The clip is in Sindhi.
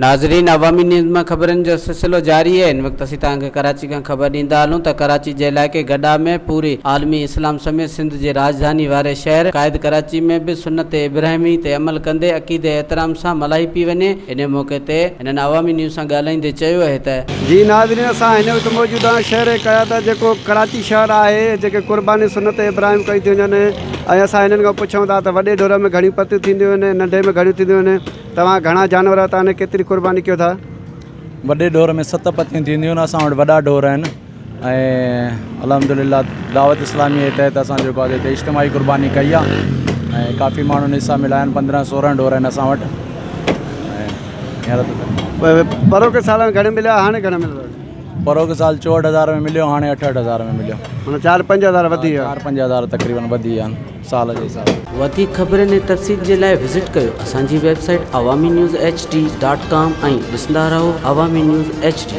ناظرين عوامي نيوز مان خبرن جو سلسلو جاري آهي هن وقت اسين توهان کي ڪراچي کان خبر ڏيندا هلون ته ڪراچي جي علائقي گڏا ۾ پوري عالمي اسلام سميت سنڌ جي راڄڌاني واري شهر قائد ڪراچي ۾ به سنت ابراهيمي تي عمل ڪندي عقيدي احترام سان ملهائي پئي وڃي انهي موقعي تي هنن عوامي نيوز سان ڳالهائيندي چيو اهي ته. جي ناظرين اسان هن وقت موجود آهيون شهر قيادت جيڪو ڪراچي شهر آهي جيڪي قرباني سنت ابراهيم ڪئي ٿي وڃن ۽ اسان هنن کان پڇون ٿا ته وڏي ڍور ۾ گهڻيون پتيون ٿينديون آهن ننڍي ۾ گهڻيون ٿينديون آهن توهان گهڻا جانور هتا آهن ڪيتري قرباني ڪيو ٿا؟ وڏي ڍور ۾ ست پتيون ٿينديون آهن اسان وٽ وڏا ڍور آهن ۽ الحمدلله دعوت اسلامي جي تحت اسان جيڪو آهي هتي اجتماعي قرباني ڪئي آهي ۽ ڪافي ماڻهن حصا ملايا آهن 15 16 ڍور آهن اسان وٽ ۽ هينئر ته پروڪي سال ۾ گهڻي مليا هاڻي گهڻي مليا؟ پروڪي سال 64000 ۾ مليو هاڻي 68000 ۾ مليو. معنيٰ چار پنج هزار وڌي ويا. چار پنج هزار تقريبن وڌي ويا آهن سال جي حساب سان. وڌيڪ خبرن ۽ تفصيل جي لاء وزٽ ڪيو اسان جي website Awami news H D dot com ۽ ڏسندا رهو عوامي نيوز ايڇ ڊي.